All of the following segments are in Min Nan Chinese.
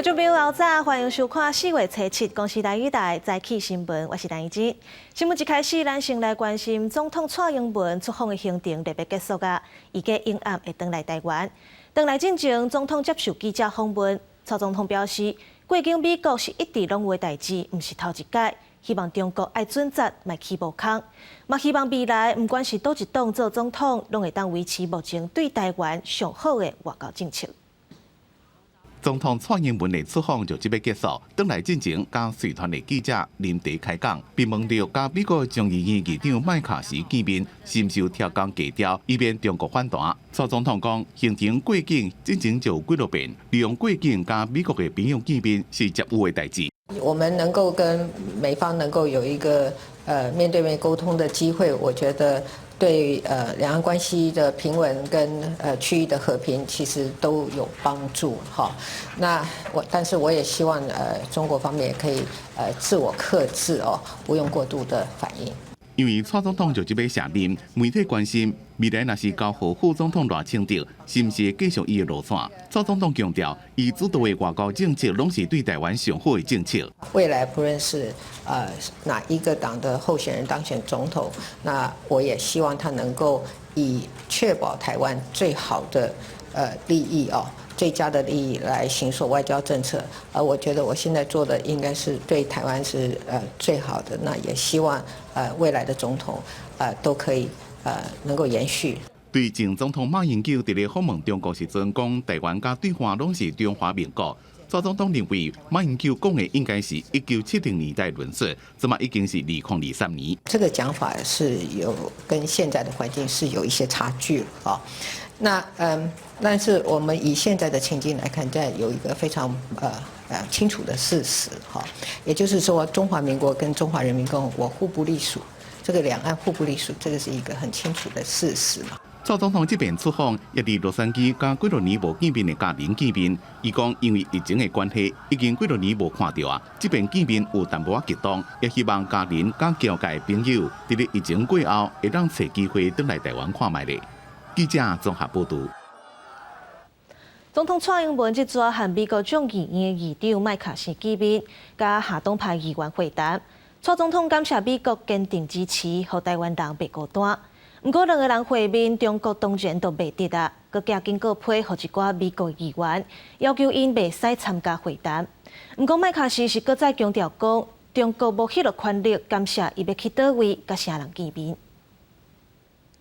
觀眾朋友早晨，歡迎收看四月初七公視台語台早起新聞，我是陳怡之。新聞一開始，咱先來關心總統蔡英文出訪的行程特別結束啊，預計午暗會轉來台灣。轉來進前，總統接受記者訪問，蔡總統表示，過境美國是一直攏有的代誌，毋是頭一擺。希望中國愛準則，莫起無空。嘛希望未來毋管是佗一黨做總統，攏會當維持目前對台灣上好的外交政策。總統蔡英文的出訪就這欲結束，轉來進前，佮隨團的記者臨時開講，被問著佮美國眾議院議長麥卡錫見面，是毋是有調工格調，以免中國反彈。蔡總統講，行程過境進前就有幾落遍，利用過境佮美國的朋友見面是絕有的代誌。我們能夠跟美方能夠有一個面對面溝通的機會，我覺得對兩岸關係的平穩跟區域的和平其實都有幫助哈。那我但是我也希望中國方面也可以自我克制哦，不用過度的反應。因為蔡總統就這欲卸任，媒體關心未來若是交予副總統賴清德，是毋是會繼續伊的路線？蔡總統強調，伊主導的外交政策攏是對台灣上好的政策。未來不論是哪一個黨的候選人當選總統，那我也希望他能夠以確保台灣最好的利益哦，最佳的利益來形塑外交政策。而我覺得我現在做的應該是對台灣是最好的。那也希望未來的總統都可以能夠延續。對前總統馬英九佇咧訪問中國時陣講，台灣佮對岸攏是中華民國。蔡總統認為馬英九講的應該是1970年代論述，這馬已經是2023年。這個講法是有跟現在的環境是有一些差距啊。那但是我們以現在的情境來看，在有一個非常清楚的事實哈，也就是說，中華民國跟中華人民共和國互不隸屬，這個兩岸互不隸屬，這個是一個很清楚的事實嘛。蔡總統這遍出訪，也佇洛杉磯佮幾落年無見面的家人見面。伊講，因為疫情的關係，已經幾落年無看著啊。這遍見面有淡薄仔激動，也希望家人佮僑界朋友，佇咧疫情過後，會當揣機會轉來台灣看覓咧。記者綜合報道。總統蔡英文這逝和美國眾議院議長麥卡錫見面，佮下黨派議員會談。蔡總統感謝美國堅定支持，予台灣人袂孤單。毋過兩个人會面，中國當然都袂得啊，閣寄警告批予一寡美國議員，要求𪜶袂使參加會談。毋過麥卡錫是閣再強調講，中國無彼个權力干涉伊欲去佗位佮啥人見面。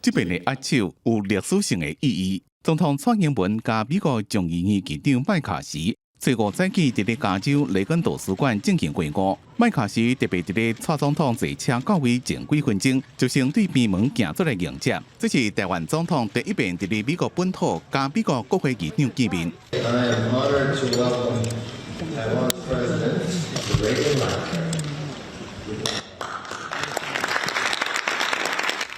這遍的握手有歷史性的意義。總統蔡英文佮美國眾議院議長麥卡錫，初五早起佇咧加州雷根圖書館進行會晤。麥卡錫特別佇咧蔡總統坐車到位前幾分鐘，就先對邊門行出來迎接。這是台灣總統第一遍佇咧美國本土佮美國國會議長見面。 I am honored to welcome Taiwan's president to Reagan Library.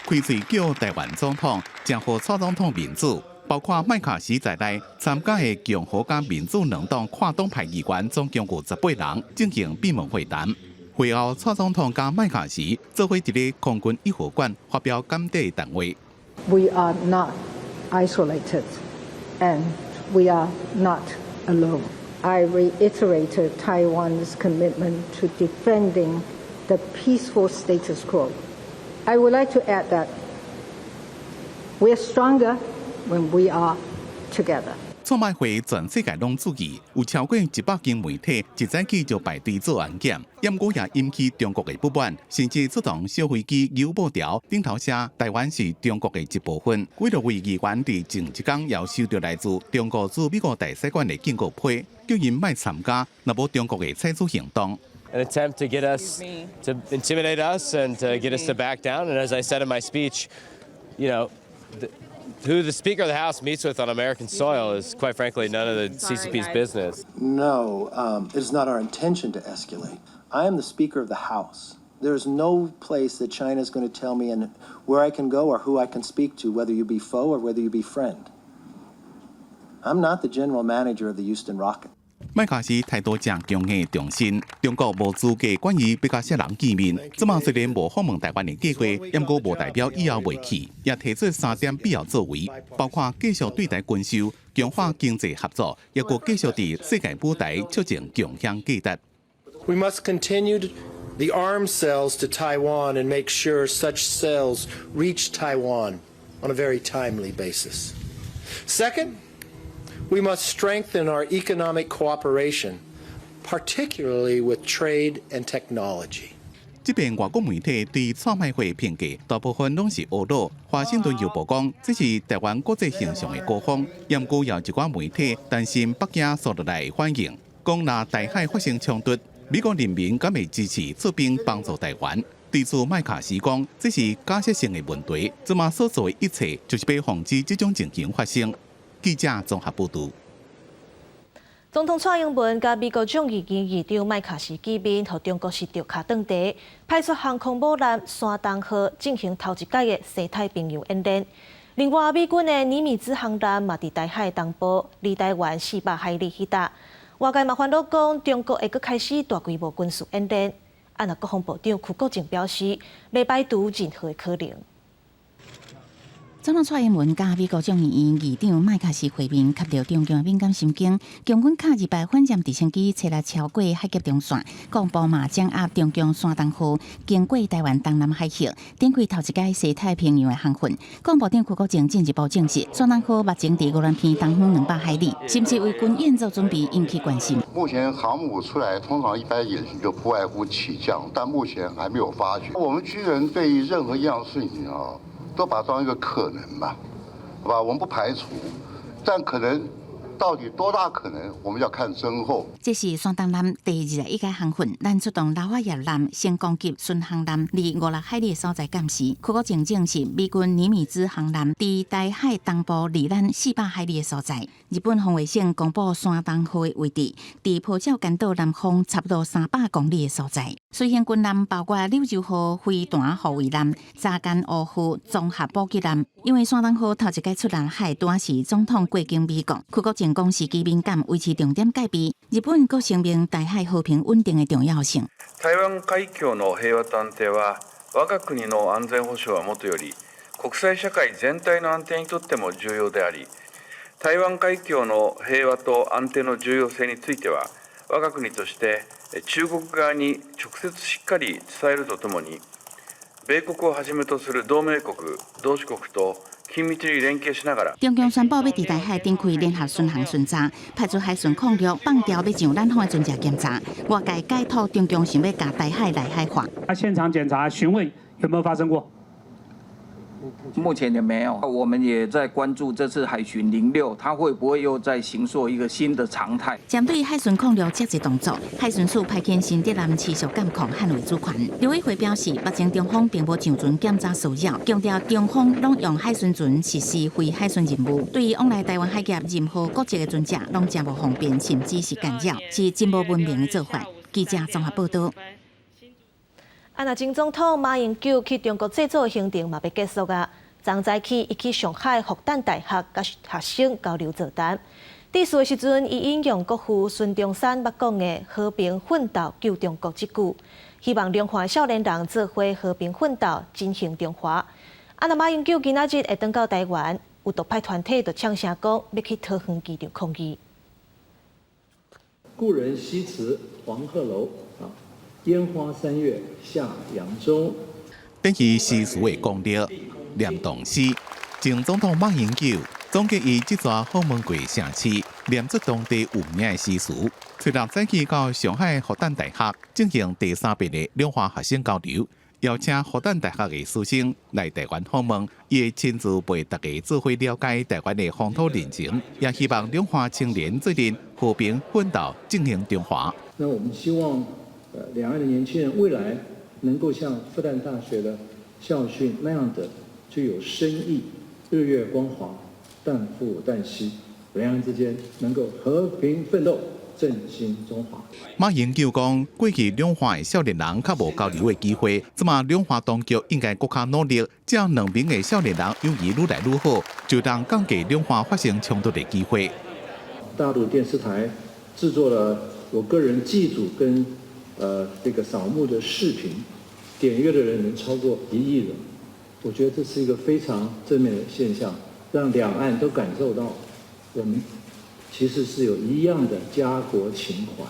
開喙叫台灣總統，誠予蔡總統面子。包括麥卡錫在內參加的共和佮民主兩黨跨黨派議員總共有18人進行閉門會談。會後，蔡總統佮麥卡錫做伙佇咧空軍一號館發表簡短談話。 We are not isolated, and we are not alone. I reiterated Taiwan's commitment to defending the peaceful status quo. I would like to add that we are stronger when we are together. 川麥會全世界攏注意，有超過100間媒體一早起就排隊做安檢，毋過也引起中國的不滿，甚至出動小飛機扭布條，頂頭寫台灣是中國的一部分。幾落位議員佇前一工也收著來自中國駐美國大使館的警告批，叫𪜶莫參加，若無中國會採取行動。 An attempt to get us to intimidate us and to get us to back down. And as I said in my speech, who the Speaker of the House meets with on American soil is, quite frankly, none of the CCP's business. No, it is not our intention to escalate. I am the Speaker of the House. There is no place that China is going to tell me and where I can go or who I can speak to, whether you be foe or whether you be friend. I'm not the general manager of the Houston Rockets. 麥卡錫態度誠強硬，重申中國無資格管伊欲佮啥人見面。這馬雖然無訪問台灣的計劃，毋過無代表以後袂去，也提出三點必要作為，包括繼續對台軍售、強化經濟合作，抑閣繼續佇世界舞台促進共享價值。 We must continue the arms sales to Taiwan and make sure such sales reach Taiwan on a very timely basis. Second, we must strengthen our economic cooperation, particularly with trade and technology. 這邊外國媒體對蔡麥會評價，大部分攏是呵咾。華盛頓郵報講，這是台灣國際形象的高峰。毋過有一寡媒體擔心北京紲落來的反應，講若台海發生衝突，美國人民敢會支持出兵幫助台灣？對此麥卡錫講，這是假設性的問題，這馬所做的一切就是欲防止這種情形發生。記者綜合報導。總統蔡英文佮美國眾議院議長麥卡錫見面，予中國是著跤斷蹄，派出航空母艦山東號進行頭一擺的西太平洋演練。另外，美軍的尼米茲航艦嘛佇台海東部，離台灣400海里彼搭。外界嘛煩惱講，中國會閣開始大規模軍事演練。啊，若國防部長邱國正表示，袂排除任何的可能。總統蔡英文佮美國眾議院議長麥卡錫會面，吸著中共的敏感神經。共軍卡二排反艦直升機冊來超過海峽中線，國防部嘛掌握中共山東號經過台灣東南海域，展開頭一擺西太平洋的航訓。國防部長邱國正進一步證實，山東號目前佇鵝鑾鼻東方200海里，是毋是為軍演做準備，引起關心。目前航母出來，通常一般演習就不外乎起降，但目前還沒有發覺。我們軍人對於任何一樣事情啊，都把它當一個可能嘛，好吧？我們不排除，但可能到底多大可能，我們要看真後。這是山東艦第21屆航訓，咱出動拉法葉艦、成功級巡航艦，佇五六海里的所在監視。邱國正證實，美軍尼米茲航艦佇台海東部離咱400海里的所在。日本防衛省公布山東號的位置，佇普照間島南方差不多300公里的所在。隨行軍艦包括柳州號飛彈護衛艦、雜間烏號綜合補給艦。因為山東號頭一擺出南海，拄仔是總統過境美國，邱國正講時機敏感，維持重點戒備。日本閣聲明台海和平穩定的重要性。台灣海峽の平和と安定は我が國の安全保障はもとより國際社會全體の安定にとっても重要であり、台灣海峽の平和と安定の重要性については、我が國として中國側に直接しっかり伝えるとともに、米國をはじめとする同盟國、同志國と緊密に連携しながら。中共宣布欲佇台海展開聯合巡航巡查，派出海巡空六放調欲上咱方的船隻檢查。外界解讀中共想欲共台海內海化。啊，現場檢查詢問有沒有發生過？目前也沒有，我們也在關注這次海巡06，它會不會又再形塑一個新的常態？針對海巡空六這一動作，海巡署派遣新竹艦持續監控捍衛主權。陸委會表示，目前中方並無上船檢查騷擾，強調中方攏用海巡船實施非海巡任務，對於往來台灣海峽任何國籍的船隻，攏誠無方便，甚至是干擾，是真無文明的做法。記者綜合報道。啊，若前總統馬英九去中國祭祖的行程嘛欲結束啊。昨早起，伊去上海復旦大學佮學生交流座談。致辭的時陣，伊引用國父孫中山捌講的“和平奮鬥救中國”這句，希望兩岸少年人做伙和平奮鬥，振興中華。啊，若馬英九今仔日會轉到台灣，有獨派團體就嗆聲講欲去桃園機場抗議。故人西辭黃鶴樓啊，煙花三月下揚州。等於詩詞的功力，念唐詩。前總統馬英九總結伊這逝訪問過城市，念出當地有名的詩詞。初六早起到上海復旦大學進行第三遍的兩岸學生交流，邀請復旦大學的師生來台灣訪問，伊會親自陪大家做伙了解台灣的風土人情，也希望兩岸青年做陣和平奮鬥，振興中華。那我們希望，兩岸的年輕人未來能夠像復旦大學的校訓那樣的具有深意，日月光華，旦復旦兮，兩岸之間能夠和平奮鬥，振興中華。馬英九講，過去兩岸的少年人較無交流的機會，這馬兩岸當局應該閣較努力，這樣兩邊的少年人友誼愈來愈好，就當降低兩岸發生衝突的機會。大陸電視台製作了我個人祭祖跟這個掃墓的視頻，點閱的人能超過1億人，我覺得這是一個非常正面的現象，讓兩岸都感受到我們其實是有一樣的家國情懷。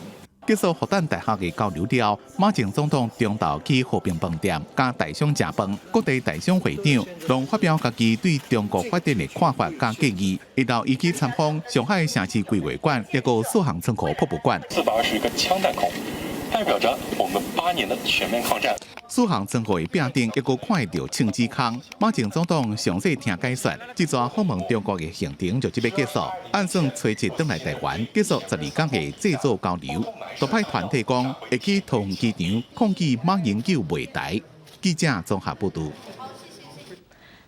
結束復旦大學的交流了，馬前總統中晝去和平飯店佮台商食飯，各地台商會長攏發表家己對中國發展的看法佮建議。一道伊去參訪上海城市規劃館，抑閣蘇杭倉庫博物館。421個槍彈孔，代表着我們8年的全面抗戰。蘇杭倉庫的壁頂抑閣看會著槍支空。馬前總統詳細聽解說，這逝訪問中國的行程就這欲結束，按算初七轉來台灣，結束12天的製造交流。獨派團體講會去桃園機場抗議馬英九袂台。記者綜合報導。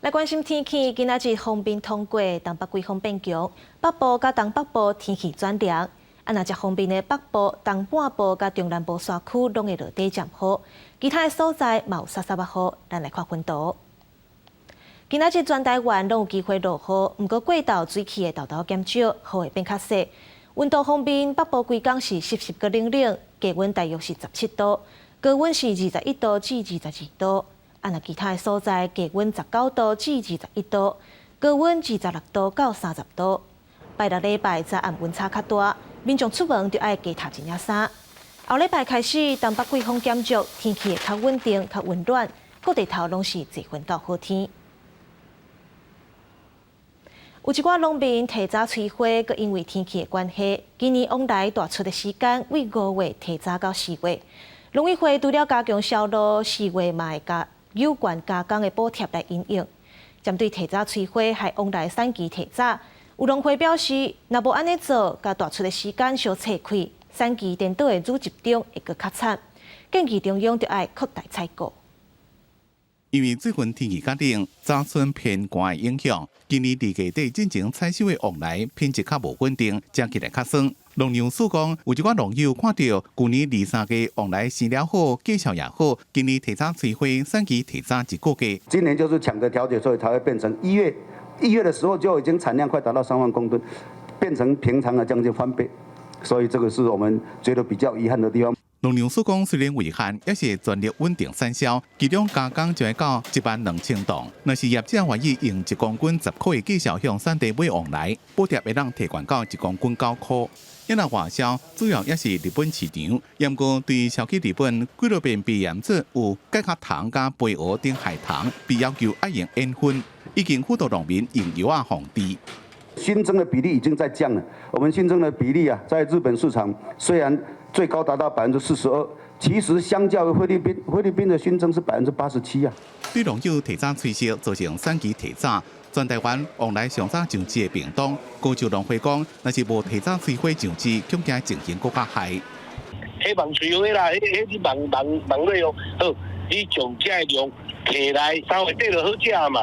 來關心天氣，今仔日鋒面通過，東北季風變強，北部佮東北部天氣轉涼。啊，若這鋒面的北部、東半部佮中南部山區攏會落短暫雨，其他的所在嘛有捎捎仔雨。咱來看雲圖。今仔日全台灣攏有機會落雨，毋過過晝水汽會沓沓減少，雨會變較細。溫度方面，北部規工是濕濕閣冷冷，低溫大約是17度，高溫是21度至22度。啊，若其他的所在，低溫19度至21度，高溫26度到30度。拜六禮拜早暗溫差較大，民眾出門就愛加疊一領衫。後禮拜開始，東北季風減弱，天氣會較穩定、較溫暖，各地頭攏是濟雲到好天。有一寡農民提早催花，閣因為天氣的關係，今年旺來大出的時間為5月提早到4月。農委會除了加強銷路，4月嘛會加有關加工的補貼來因應。針對提早催花，害旺來產期提早，有農會表示，若無按呢做，共大出的時間相錯開，產期顛倒的愈集中會閣較慘。建議中央著愛擴大採購。因為最近天氣較冷，早春偏寒的影響，今年二月底進前採收的旺來品質較無穩定，食起來較酸。農糧署講，有一寡農友看著舊年二三月旺來生了好，價數也好，今年提早催花，產期提早一個月。今年就是搶着調節，所以才會變成一月，1月的時候就已經產量快達到3萬公噸，變成平常的將近翻倍，所以這個是我們覺得比較遺憾的地方。農糧署講，雖然遺憾，也是全力穩定產銷，其中加工就會到1萬2千噸。若是業者願意用1公斤10塊的價數向產地買旺來，補貼會當提懸到1公斤9塊。因為外銷主要也是日本市場，毋過對銷去日本，幾落遍被驗出有介殼蟲佮飛蛾等害蟲，被要求愛用煙燻，已經輔導農民用藥仔防治。新增的比例已經在降了，我們新增的比例啊，在日本市場雖然最高達到42%，其實相較於菲律賓，菲律賓的新增是87%啊。對農友提早催熟，造成產期提早。全台灣旺來上早上枝的屏東，高州農會講，若是無提早催花上枝，恐驚情形閣較害。彼網催花啦，彼彼你網網網內哦，好，你將這个量提來3月底就好食嘛。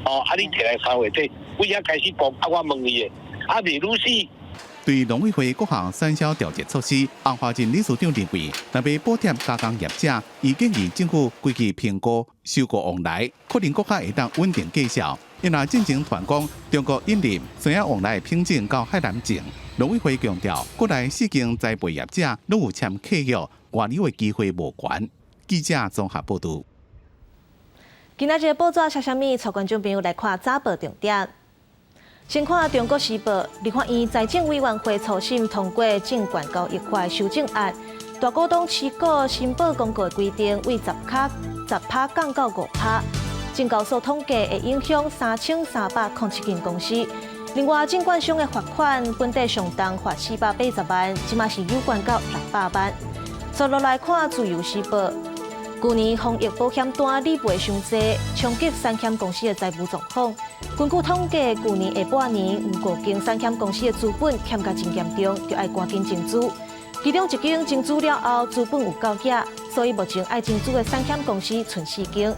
哦，啊，你提來3月底，為遐開始講，啊，我問你的，啊，袂愈死。對農委會各項產銷調節措施，洪華仁理事長認為，若欲補貼加工業者，伊建議政府規氣評估收購旺來，可能閣較會當穩定價數。因為進前傳講中國引入山仔旺來品種到海南種，農委會強調，國內四間栽培業者攏有簽契約，外流的機會無懸。記者綜合報導。今仔日報紙寫啥物？帶觀眾朋友來看早報重點。先看《中國時報》，立法院財政委員會初審通過證券交易法修正案，大股東持股申報公告規定為10趴降到5趴。證交所統計會影響3307間公司。另外，證券商的罰款本底上重罰480萬，這馬是有懸到600萬。紲落來看《自由時報》，舊年防疫保險單理賠傷濟，衝擊產險公司的財務狀況。根據統計，舊年下半年有五間產險公司的資本欠甲真嚴重，就愛趕緊增資。其中一間增資了後，資本有夠額，所以目前愛增資的產險公司賰四間。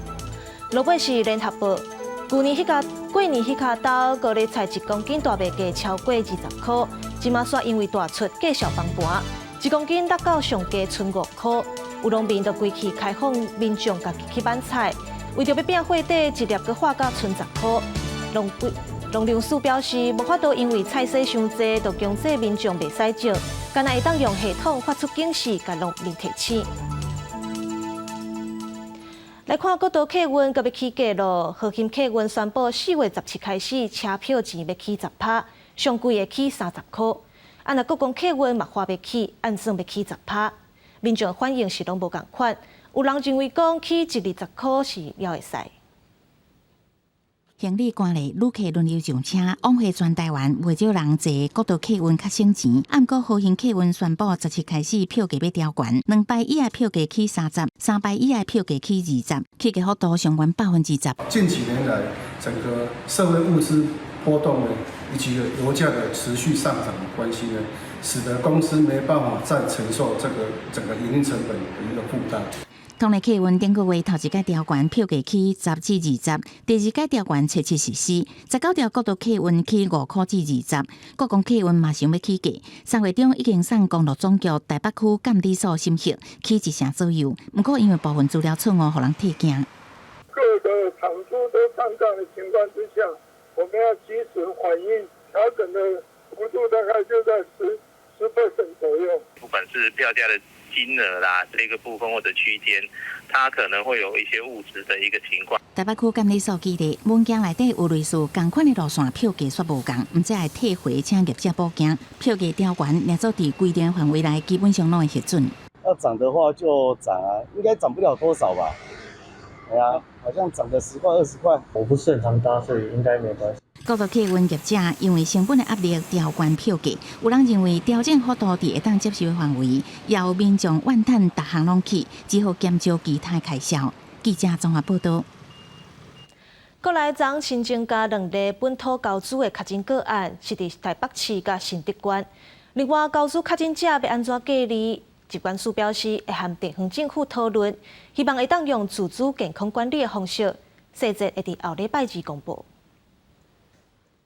落尾是聯合報，舊年彼個過年彼跤兜高麗菜1公斤大賣價超過20塊，這馬煞因為大出繼續崩盤，1公斤落到上低賰5塊。有農民就規氣開放民眾家己去買菜，為著欲拼貨底，一粒閣化到賰10塊。農糧署表示，無法度因為菜踅傷濟，就強制民眾袂使種。敢若會當用系統發出警示，共農民提醒。來看國道客運閣欲起價囉，和欣客運宣布4月17開始，車票錢欲起10%，上貴會起30箍。啊，若國光客運嘛話欲起，按算欲起10%。民眾反應是攏無仝款，有人認為講起一二十箍是了會使。行李關咧，旅客輪流上車，往回全台灣，袂少人坐國道客運較省錢。毋過和欣客運宣布十七開始票價欲調懸，兩排以下票價起30，三排以下票價起20，起價幅度上懸10%。近幾年來，整個社會物資波動呢，以及油價的持續上漲的關係呢，使得公司沒辦法再承受這個整個營運成本的一個負擔。統一客運頂個月頭一擺調懸票價起10至20，第二擺調懸初七實施。19條國道客運起5箍至20，國光客運嘛想欲起價。3月中已經送公路總局台北區監理所審核，起1成左右。毋過因為部分資料錯誤，予人退件。各個場處都上漲的情況之下，我們要及時反應調整的幅度大概就在10% 左右。不管是票價的金額啦，這個部分或者區間，它可能會有一些誤植的一個情況。台北區監理所記得，文件內底有類似仝款的路線票價煞無仝，毋才會退回請業者補件。票價調懸，若做佇規定範圍內，基本上攏會核准。要漲的話就漲啊，應該漲不了多少吧？係啊，好像漲個10塊20塊。我不是很常搭，所以應該沒關係。國道客運業者因為成本的壓力調懸票價，有人認為調整幅度佇會當接受的範圍，也有民眾怨嘆逐項攏起，只好減少其他開銷。記者綜合報導。國內昨新增加兩例本土高株的確診個案，是佇台北市佮新竹縣。另外，高株確診者欲按怎隔離？疾管署表示會和地方政府討論，希望會當用自主健康管理的方式，細節會佇後禮拜二公布。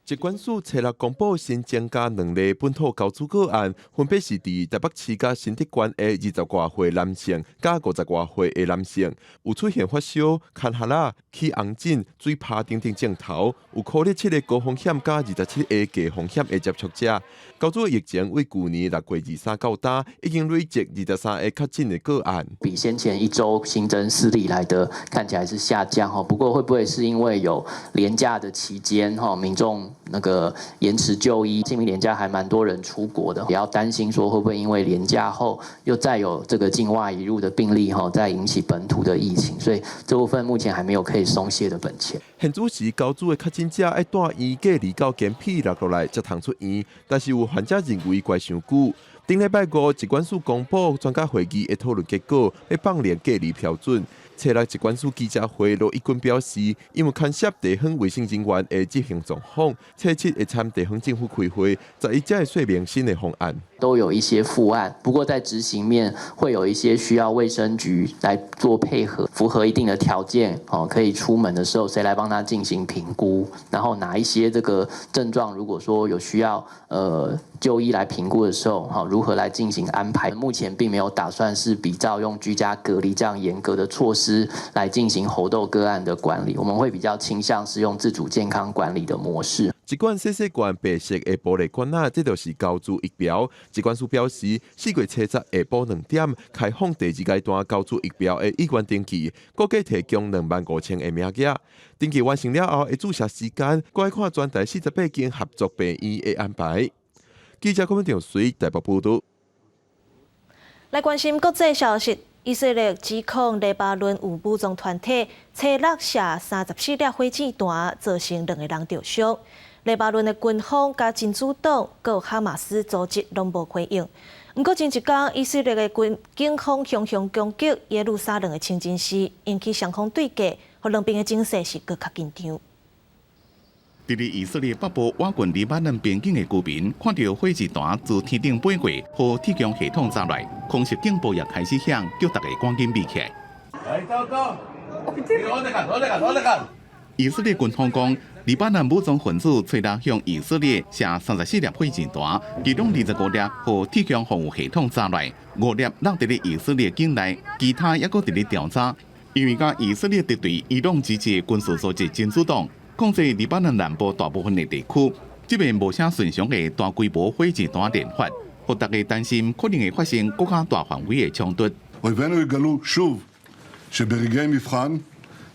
疾管署初六公布新增加兩例本土高株個案，分別是佇台北市佮新竹縣的20外歲男性佮50外歲的男性，有出現發燒、乾咳啦、起紅疹、水泡等等症頭，有可能七个高風險佮27个低風險的接觸者。高株疫情為舊年6月23到今，已經累積23个確診的個案，比先前一周新增4例來的看起來是下降吼，不過會不會是因為有連假的期間吼，民眾那個延遲就醫，清明連假還蠻多人出國的，也要擔心說會不會因為連假後又再有這個境外移入的病例吼，再引起本土的疫情，所以這部分目前還沒有可以鬆懈的本錢。現主時高株的確診者愛蹛院隔離到監皮六落來才通出院，但是有患者認為懸傷久。頂禮拜五，疾管署公布專家會議的討論結果，欲放寬隔離標準。初六疾管署記者會，羅一鈞表示，因為牽涉地方衛生人員的執行狀況，初七會參地方政府開會，11才會說明新的方案。都有一些附案，不過在執行面會有一些需要衛生局來做配合，符合一定的條件，哦，可以出門的時候，誰來幫他進行評估，然後哪一些這個症狀，如果說有需要，就醫來評估的時候，哈，如何來進行安排？目前並沒有打算是比照用居家隔離這樣嚴格的措施來進行猴痘個案的管理，我們會比較傾向是用自主健康管理的模式。一罐細細罐白色的玻璃罐仔，這就是高株疫苗。疾管署表示，4月初十下晡2點開放第二階段高株疫苗的意願登記，估計提供25,000個名額。登記完成了後，的注射時間，閣愛看全台48間合作病院的安排。記者郭文水台北報導。來關心國際消息，以色列指控黎巴嫩有武裝團體初六射34粒火箭彈，造成兩個人著傷。黎巴嫩的軍方佮真主黨、閣有哈馬斯組織攏無回應。毋過前一工，以色列的軍警方雄雄攻擊耶路撒冷的清真寺，引起雙方對決，予兩邊的情勢是閣較緊張。佇咧以色列北部倚近黎巴嫩邊境的居民看著火箭彈自天頂飛過，予鐵穹系統炸來，空襲警報也開始響，叫大家趕緊避開。來，走走，以色列軍方講，黎巴嫩武裝分子初六向以色列射34粒火箭彈，其中25粒予鐵穹防禦系統炸來，5粒落佇咧以色列境內，其他猶閣佇咧調查。因為佮以色列敵對伊朗支持的軍事組織真主黨控制黎巴嫩南部大部分的地區，這遍無啥尋常的大規模火箭彈連發，予大家擔心可能會發生閣較大範圍的衝突。 אויבינו יגלו שוב שברגעי מבחן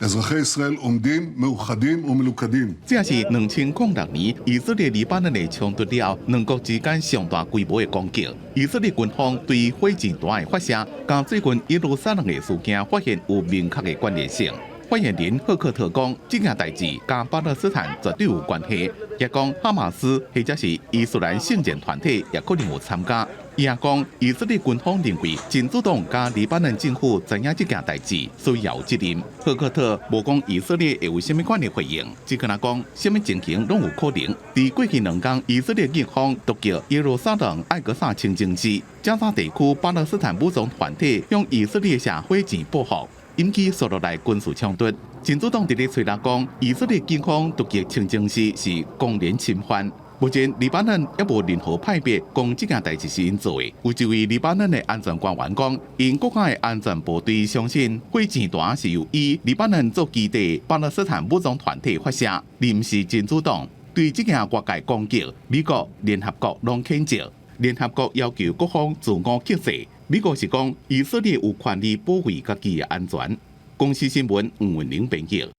אזרחי ישראל עומדים מאוחדים ומלוכדים。這是2006年以色列黎巴嫩的衝突了後，兩國之間上大規模的攻擊。以色列軍方對火箭彈的發射，佮最近耶路撒冷的事件發現有明確的關聯性。發言人赫克特講，這件代誌佮巴勒斯坦絕對有關係，也講哈馬斯或者是伊斯蘭聖戰團體也可能有參加。伊也講，以色列軍方認為真主黨佮黎巴嫩政府知影這件代誌，所以也有責任。赫克特無講以色列會有啥物款的回應，只敢若講啥物情形攏有可能。佇過去2工，以色列軍方突擊耶路撒冷艾格薩清真寺，加沙地區巴勒斯坦武裝團體向以色列射火箭報復，引起紲落來軍事衝突。真主黨佇咧吹六講，以色列軍方突擊清真寺是公然侵犯。目前黎巴嫩猶無任何派別講這件代誌是𪜶做的。有一位黎巴嫩的安全官員講，𪜶國家的安全部隊相信火箭彈是由以黎巴嫩做基地巴勒斯坦武裝團體發射，而毋是真主黨。對這件外界攻擊，美國、聯合國攏譴責。聯合國要求各方自我克制。美國是講以色列有權利保衛家己的安全。公視新聞吳文玲編譯。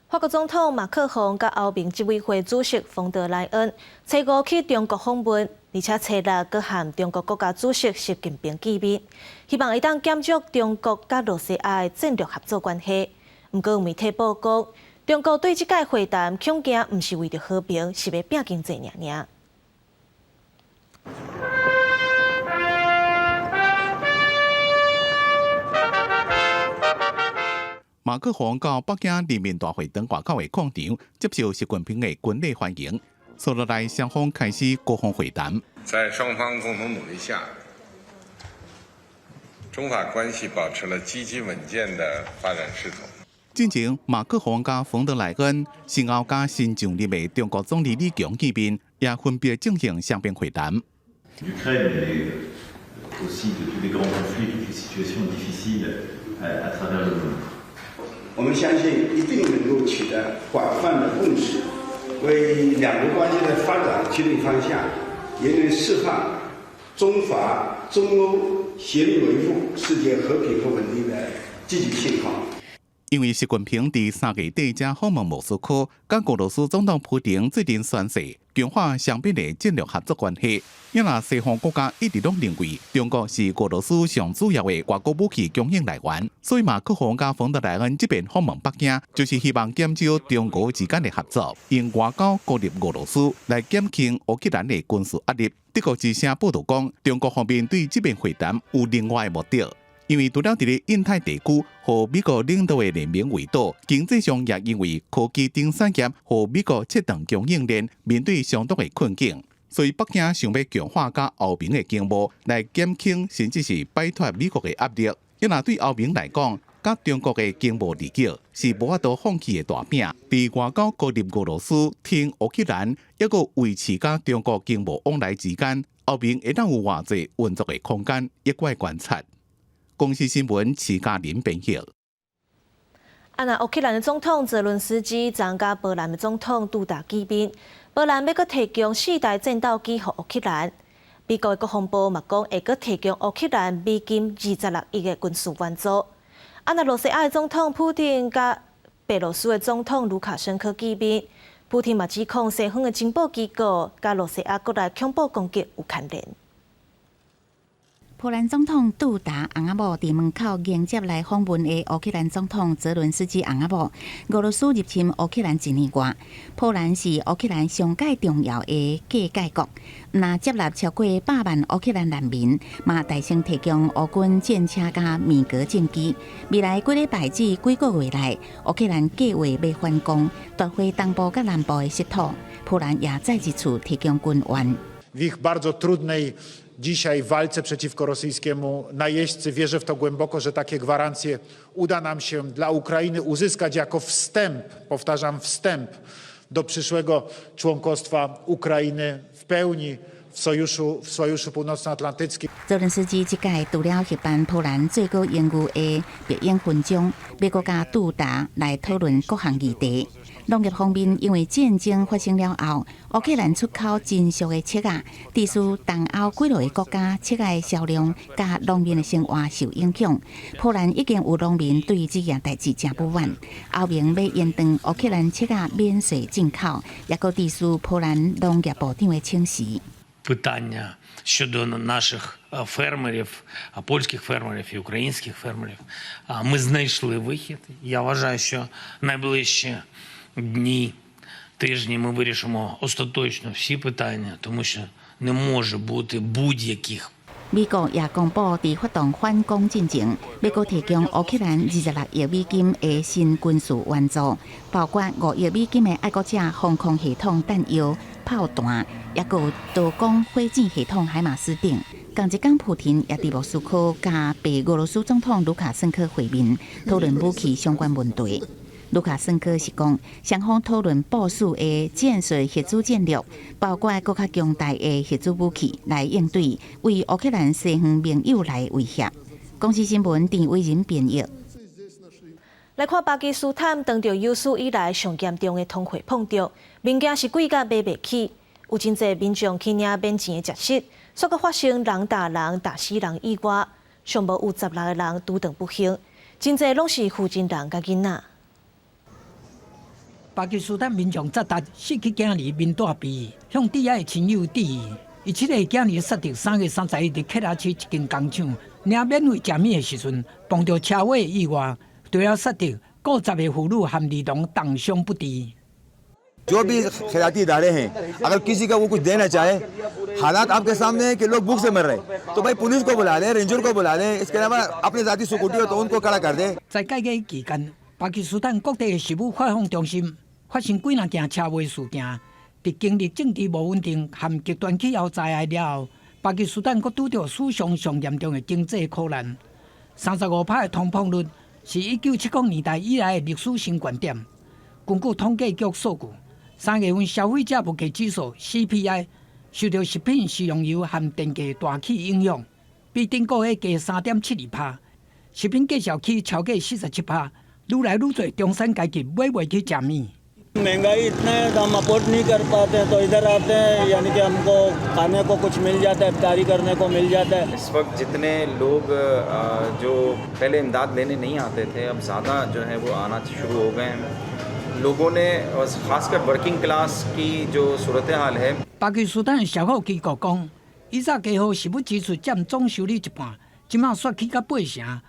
法國總統馬克宏佮歐盟執委會主席馮德萊恩，初五去中國訪問，而且初六閣和中國國家主席習近平見面，希望會當檢討中國佮露西亞的戰略合作關係。毋過有媒體報告，中國對這擺會談恐驚毋是為著和平，是欲拚經濟爾爾。馬克宏到北京人民大會堂外口的廣場接受習近平的軍禮歡迎，紲落來雙方開始高峰會談。在雙方共同努力下，中法關係保持了積極穩健的發展勢頭。進前，馬克宏佮馮德萊恩先後佮新上任的中國總理李強見面，也分別進行雙邊會談。我們相信一定能夠取得廣泛的共識，為兩國關係的發展確定方向，也能釋放中法、中歐協力維護世界和平和穩定的積極信號。因為習近平佇3月底才訪問莫斯科，佮俄羅斯總統普丁最近宣誓強化雙邊的戰略合作關係。因為西方國家一直攏認為中國是俄羅斯上主要的外國武器供應來源，所以馬克宏佮馮德萊恩這邊訪問北京，就是希望減少中俄之間的合作，用外交孤立俄羅斯來減輕烏克蘭的軍事壓力。德國之聲報道講，中國方面對這邊會談有另外的目的。因為除了佇咧印太地區予美國領導的聯盟圍堵，經濟上也因為科技等產業予美國切斷供應鏈，面對相當的困境。所以北京想欲強化佮歐盟的經貿，來減輕甚至是擺脫美國的壓力。因為對歐盟來講，佮中國的經貿利益是無法度放棄的大餅。佇外交孤立俄羅斯、挺烏克蘭，猶閣維持佮中國經貿往來之間，歐盟會當有偌濟運作的空間，猶閣愛觀察。公視新聞，徐嘉玲編譯。啊，若烏克蘭的總統澤倫斯基昨昏佮波蘭的總統杜達見面，波蘭欲閣提供4台戰鬥機予烏克蘭。美國的國防部嘛講會閣提供烏克蘭美金26億的軍事援助。啊，若露西亞的總統普丁佮白羅斯的總統盧卡申科見面，普丁嘛指控西方的情報機構佮露西亞國內恐怖攻擊有牽連。波蘭總統杜達翁仔某佇門口迎接來訪問的烏克蘭總統澤倫斯基翁仔某。俄羅斯入侵烏克蘭一年外，波蘭是烏克蘭上蓋重要的過界國，毋但接納超過100萬烏克蘭難民，嘛大聲提供烏軍戰車佮米格戰機。未來幾禮拜至幾個月內，烏克蘭計劃欲反攻，奪回東部佮南部的失土。波蘭也再一次提供軍援。 Dzisiaj w walce przeciwko rosyjskiemu najeźdźcy. Wierzę w to głęboko, że takie gwarancje uda nam się dla Ukrainy uzyskać jako wstęp, powtarzam, wstęp do przyszłego członkostwa Ukrainy w pełni W sojuszu Północnoatlantyckim。澤倫斯基這屆除了協辦波蘭最高榮譽的白鷹勳章，欲閣佮杜達來討論各項議題。農業方面，因為戰爭發生了後，烏克蘭出口真俗的粟仔，致使東歐幾落个國家粟仔的銷量佮農民的生活受影響。波蘭已經有農民對這件代誌誠不滿，歐盟欲延長烏克蘭粟仔免稅進口，也閣致使波蘭農業部長的請辭。 Питання щодо наших фермерів, польських фермерів і українських фермерів. Ми знайшли вихід. Я вважаю, що найближчі дні, тижні ми вирішимо остаточно всі питання, тому що не може бути будь-яких 美國也公布，佇發動反攻進前，欲閣提供烏克蘭26億美金的新軍事援助，包括5億美金的愛國者防空系統彈藥、炮彈，抑閣有多管火箭系統海馬斯等。仝一工，普廷也佇莫斯科佮白俄羅斯總統盧卡申科會面，討論武器相關問題。盧卡申科是講，雙方討論部署的戰術核子戰略，包括閣較強大的核子武器來應對對烏克蘭西方盟友來威脅。公視新聞鄭偉仁編譯。來看巴基斯坦當著有史以來上嚴重的通貨膨脹，物件是貴甲買袂起，有真濟民眾去領免錢的食物，煞閣發生人打人、打死人意外，上無有16個人拄著不幸，真濟攏是婦人佮囡仔。巴基斯坦民眾扎達失去囝兒面帶悲，向摯愛的親友致意。伊七個囝兒薩迪3月31日佇克拉區一間工廠領免費食物的時陣，碰著車禍意外，除了薩迪，閣十個婦女和兒童重傷不治。 जो भी खैराती इदारे हैं, अगर किसी का वो कुछ देना चाहे, हालात आपके सामने है कि लोग भूख से मर रहे, तो भाई पुलिस को बुला लें, रेंजर को बुला लें, इसके अलावा अपने ज़ाती सिक्योरिटी हो तो उनको कड़ा कर दे。在改革期間，巴基斯坦各地的食物發放中心發生幾若件車禍事件。佇經歷政治無穩定和極端氣候災害了後，巴基斯坦閣拄著史上上嚴重的經濟苦難。35%的通膨率是1970年代以來的歷史新高點。根據統計局數據，3月份消費者物價指數 CPI 受著食品、食用油和電價大起影響，比頂個月加3.72%。食品價數起超過47%，愈來愈濟中產階級買袂起食物。 महंगाई इतना है तो हम अफोर्ड नहीं कर पाते हैं, तो इधर आते हैं, यानी कि हमको खाने को कुछ मिल जाता है, इफ्तारी करने को मिल जाता है। इस वक्त जितने लोग जो पहले इमदाद लेने नहीं आते थे, अब ज़्यादा जो है वो आना शुरू हो गए हैं। लोगों ने, ख़ासकर वर्किंग क्लास की जो सूरत हाल है। 巴基斯坦社福機構講，以早家戶食物支出佔總收入一半，這馬煞起到八成。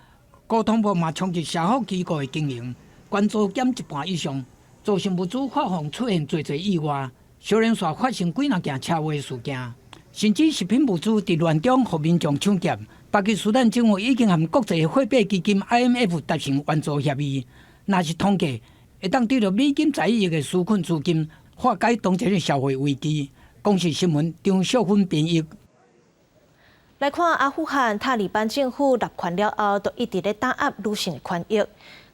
高通膨嘛衝擊社福機構的經營，捐助減一半以上，造成物資發放出現濟濟意外，小連續發生幾若件車禍事件，甚至食品物資佇亂中予民眾搶劫。巴基斯坦政府已經和國際貨幣基金 IMF 達成援助協議，若是通過，會當得著11億美金的紓困資金，化解當前的社會危機。公視新聞張秀芬編譯。來看阿富汗塔利班政府奪權了後，就一直咧打壓女性的權益。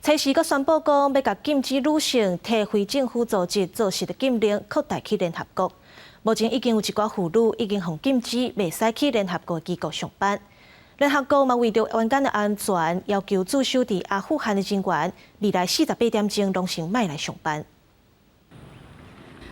初時閣宣布講欲共禁止女性替非政府組織做事的禁令擴大去聯合國。目前已經有一寡婦女已經予禁止袂使去聯合國機構上班。聯合國嘛為著員工的安全，要求駐守佇阿富汗的人員未來48點鐘攏先莫來上班。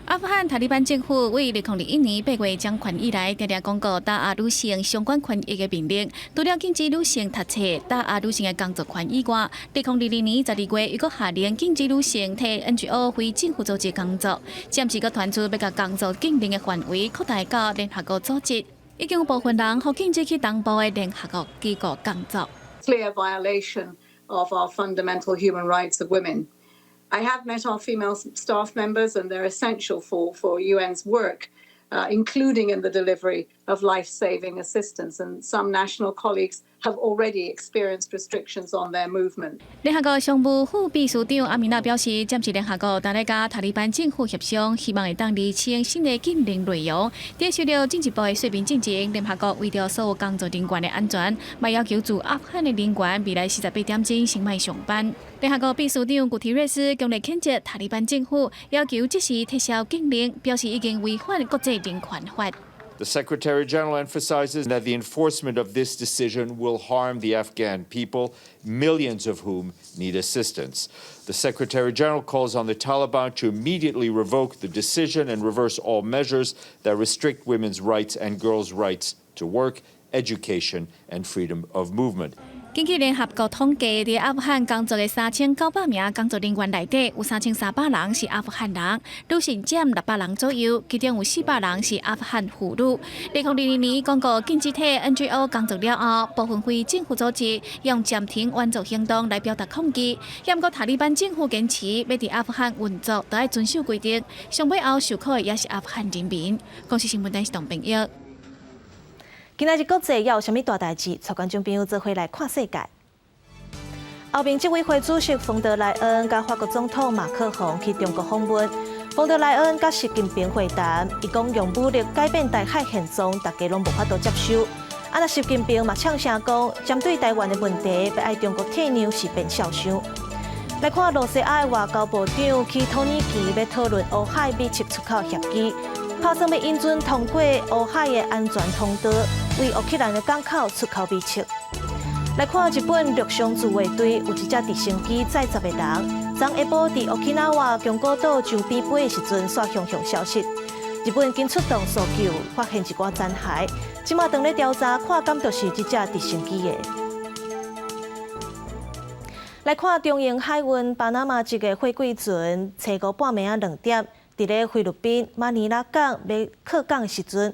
阿富汗塔利班政府為2021年8月掌權以來，定定公告打壓女性相關權益的命令，除了禁止女性讀冊、打壓女性的工作權以外，2022年12月又閣下令禁止女性替 NGO 非政府組織工作，暫時閣傳出欲共工作禁令的範圍擴大到聯合國組織，已經有部分人予禁止去東部的聯合國機構工作。 Clear violation of our fundamental human rights of women. I have met our female staff members, and they're essential for UN's work, including in the delivery of life-saving assistance. And some national colleagues have already experienced restrictions on their movement. 聯合國常務副秘書長阿米娜表示，暫時聯合國正咧佮塔利班政府協商，希望會當釐清新的禁令內容。佇受著進一步的說明進前，聯合國為著所有工作人員的安全，嘛要求駐阿富汗的人員未來48點鐘先莫上班。聯合國秘書長古提瑞斯強烈譴責塔利班政府，要求即時撤銷禁令，表示已經違反國際人權法。The Secretary General emphasizes that the enforcement of this decision will harm the Afghan people, millions of whom need assistance. The Secretary General calls on the Taliban to immediately revoke the decision and reverse all measures that restrict women's rights and girls' rights to work, education, and freedom of movement. 根據聯合國統計，佇阿富汗工作的3900名工作人員內底，有3300人是阿富汗人，女性佔600人左右，其中有400人是阿富汗婦女。2022年公告禁止替 NGO 工作了後，部分非政府組織用暫停援助行動來表達抗議。毋過塔利班政府堅持欲佇阿富汗運作，都愛遵守規定。上尾後受苦的也是阿富汗人民。公視新聞電視董朋友。今仔日國際猶有啥物大代誌？帶觀眾朋友做伙來看世界。歐盟執委會主席馮德萊恩佮法國總統馬克宏去中國訪問。馮德萊恩佮習近平會談，伊講用武力改變台海現狀，大家攏無法度接受。啊，若習近平嘛嗆聲講，針對台灣的問題，欲愛中國退讓是變數想。來看露西亞的外交部長去土耳其欲討論烏海米粟出口協議，拍算欲引準通過烏海的安全通道，為烏克蘭的港口出口米粟。來看日本陸上自衛隊有一隻直升機載10個人，昨下晡佇沖繩宮古島上邊飛的時陣，煞雄雄消失。日本緊出動搜救，發現一寡殘骸，這馬正咧調查，看敢就是這隻直升機的。來看長榮海運巴拿馬籍的貨櫃船，初五半暝仔2點，佇咧菲律賓馬尼拉港欲靠港的時陣，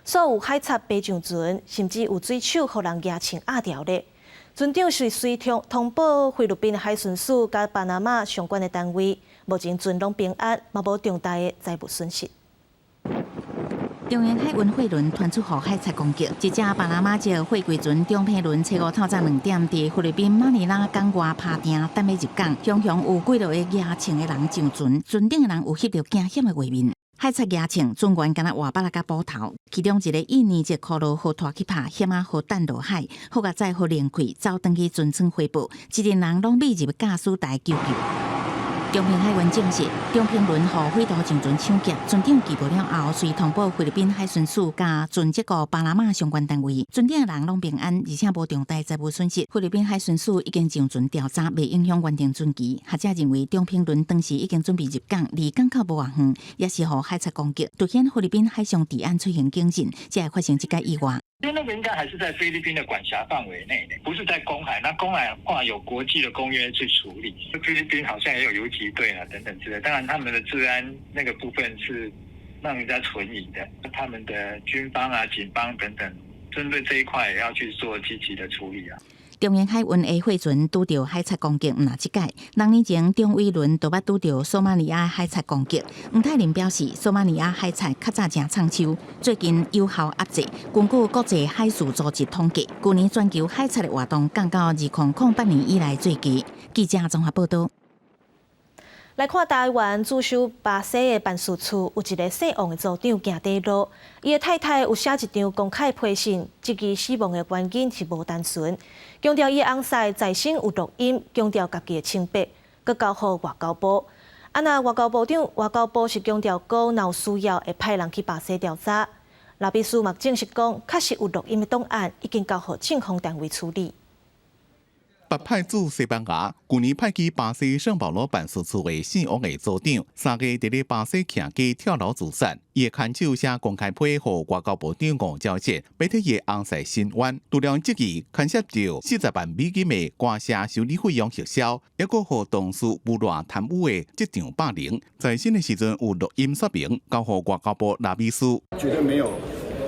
所有海賊爬上船，甚至有水手予人夯銃壓牢咧。船長是隨通報菲律賓海巡署佮巴拿馬相關的單位，目前船攏平安，嘛無重大的財物損失。長榮海運貨輪傳出予海賊攻擊，一隻巴拿馬籍貨櫃船長平輪，初五透早2點，佇菲律賓馬尼拉港外拍碇，等欲入港，雄雄有幾落个夯銃的人上船，船頂的人有翕著驚險的畫面。海賊夯銃，船員敢若活腹仔佮斧頭，其中一个印尼籍箍囉予拖去拍，險仔予擲落海，好佳哉予連開，走轉去船艙回報，一陣人攏覕入駕駛台求救。長平海運證實，長平輪予匪徒上船搶劫，船長拒捕了後，隨通報菲律賓海巡署佮船籍國巴拿馬相關單位，船頂的人攏平安，而且無重大財物損失。菲律賓海巡署已經上船調查，袂影響原定船期。學者認為，長平輪當時已經準備入港，離港口無偌遠，也是予海賊攻擊，凸顯菲律賓海上治安出現警訊，才會發生這個意外。因為那個應該還是在菲律賓的管轄範圍內的，不是在公海。那公海的話有國際的公約去處理。菲律賓好像也有游擊隊啊等等之類。當然他們的治安那個部分是讓人家存疑的。他們的軍方啊、警方等等，針對這一塊也要去做積極的處理啊。長榮海運的貨船拄著海賊攻擊，毋但這擺，6年前長偉輪就捌拄著索馬利亞海賊攻擊。吳泰林表示，索馬利亞海賊較早誠創手，最近有效壓制。根據國際海事組織統計，舊年全球海賊的活動降到2008年以來最低。記者綜合報道。來看台灣駐守巴西的辦事處，有一个姓王的組長行短路，伊的太太有寫一張公開批信，質疑死亡的原因是無單純，強調伊的翁婿在身有錄音，強調家己的清白，閣交予外交部。啊，若外交部長，外交部是強調講，若有需要會派人去巴西調查。拉比斯嘛證實講，確實有錄音的檔案已經交予警方單位處理。捌派駐西班牙，舊年派去巴西聖保羅辦事處的姓王的組長，3月佇咧巴西徛街跳樓自殺。伊的牽手寫公開批予外交部長吳釗燮，欲替伊的翁婿申冤。除了質疑牽涉著40萬美金的官舍修理費用核銷，抑閣予同事誣賴貪污的職場霸凌，在審的時陣有錄音說明，交予外交部拉比斯。絕對沒有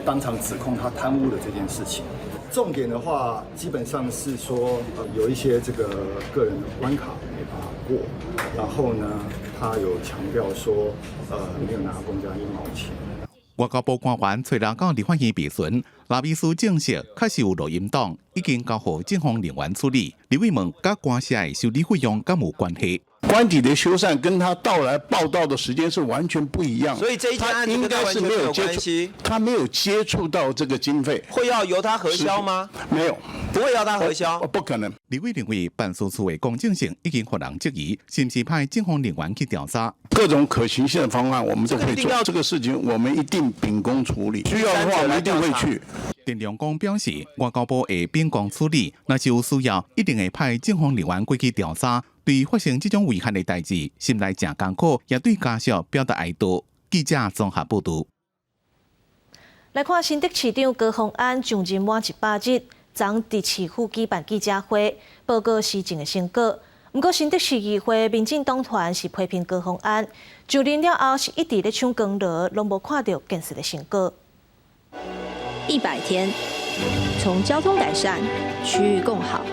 當場指控他貪污的這件事情。重點的話，基本上是說，有一些這個個人的關卡沒辦法過，然後呢，他有強調說，沒有拿公家一毛錢。外交部官員揣人到立法院備詢，拉比斯證實確實有錄音檔，已經交予警方人員處理。立委問佮官舍的修理費用敢有關係？官邸的修繕跟他到來報到的時間是完全不一樣，所以這一件案子應該是沒有接觸，他沒有接觸到這個經費。會要由他核銷嗎？沒有，不會要他核銷，不可能。立委認為辦事處的公正性已經予人質疑，是毋是派警方人員去調查？各種可行性的方案，我們都會做。這個事情我們一定秉公處理，需要的話我們一定會去。陳良光表示，外交部會秉公處理，若是有需要，一定會派警方人員過去調查。對發生這種遺憾的代誌，心內誠艱苦，也對家屬表達哀悼。記者綜合報導。來看新竹市長高虹安上任滿100日，昨佇市府舉辦記者會，報告施政的成果。毋過新竹市議會民進黨團是批評高虹安上任了後是一直咧搶功勞，攏無看著建設的成果。 100天，從交通改善、區域共好。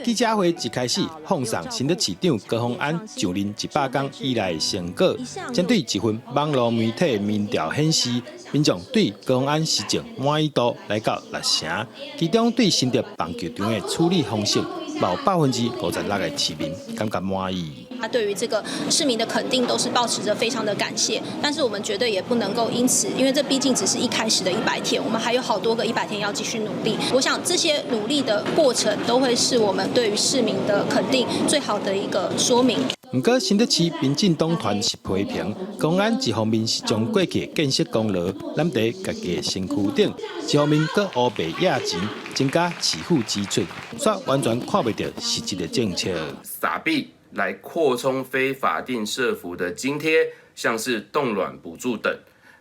記者會一開始放送新竹市長高虹安上任100天以來的成果，針對一份網路媒體民調顯示，民眾對高虹安施政滿意度來到六成，其中對新竹棒球場的處理方式，有56%的市民感覺滿意。他對於這個市民的肯定都是抱持著非常的感謝，但是我們絕對也不能夠因此，因為這畢竟只是一開始的一百天，我們還有好多個一百天要繼續努力。我想這些努力的過程都會是我們對於市民的肯定最好的一個說明。毋過新竹市民進黨團是批評，高虹安一方面是將過去建設功勞攬佇家己的身軀頂，一方面閣烏白掖錢，增加市府支出，煞完全看袂著實質的政策。撒幣來擴充非法定社福的津貼，像是凍卵補助等，